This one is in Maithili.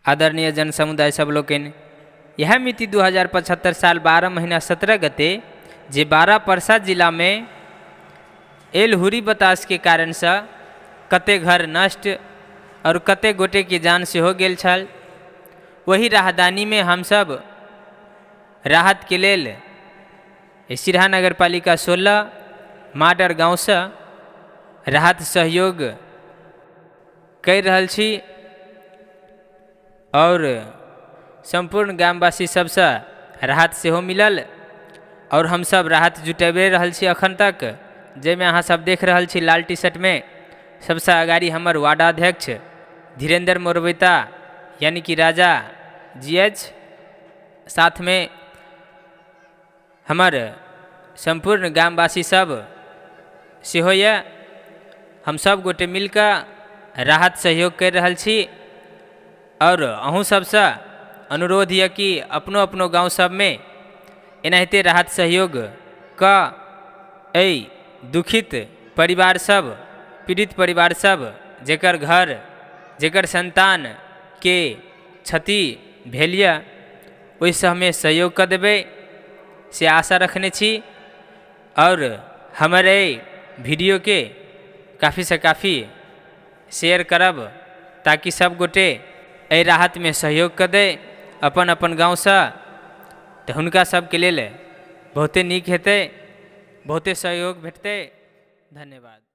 आदरणीय जन समुदाय सब लोकनि, यह मिति 2075 साल 12 महीना 17 गते जे 12 परसा जिला में एल हुरी बतास के कारण से कते घर नष्ट और कते गोटे के जान सेहो गेल छल। वही राहदानी में हम सब राहत के लेल सिरहा नगरपालिका 16 माडर गाँव से राहत सहयोग कर रहल छी और सम्पूर्ण ग्रामवासी सबसे राहत सेहो मिलल और हम सब राहत जुटेबे रहल छी अखन तक। जाहिमे अहाँ सब देख रहल छी लाल टी शर्ट में सबसे अगाड़ी हमर वार्डाध्यक्ष धीरेन्द्र मोरबैता यानी कि राजा जी एच, साथ में हमर सम्पूर्ण ग्रामवासी सब सेहो ये। हम सब गोटे मिलकर राहत सहयोग कर रहल छी और अहूँ सबसे अनुरोध यह कि अपनो अपनो गाँव सब में एनाहिते राहत सहयोग क एहि दुखित परिवार सब, पीड़ित परिवार सब, जेकर घर जेकर संतान के क्षति भेल यऽ ओहि सबमे सहयोग कऽ देबै से आशा रखने छी। और हमर एहि वीडियोके काफ़ी से काफ़ी शेयर करब ताकि सब गोटे एहि राहतमे सहयोग कऽ दै अपन अपन गाँवसँ, तऽ हुनका सबके लेल बहुते नीक हेतै, बहुते सहयोग भेटतै। धन्यवाद।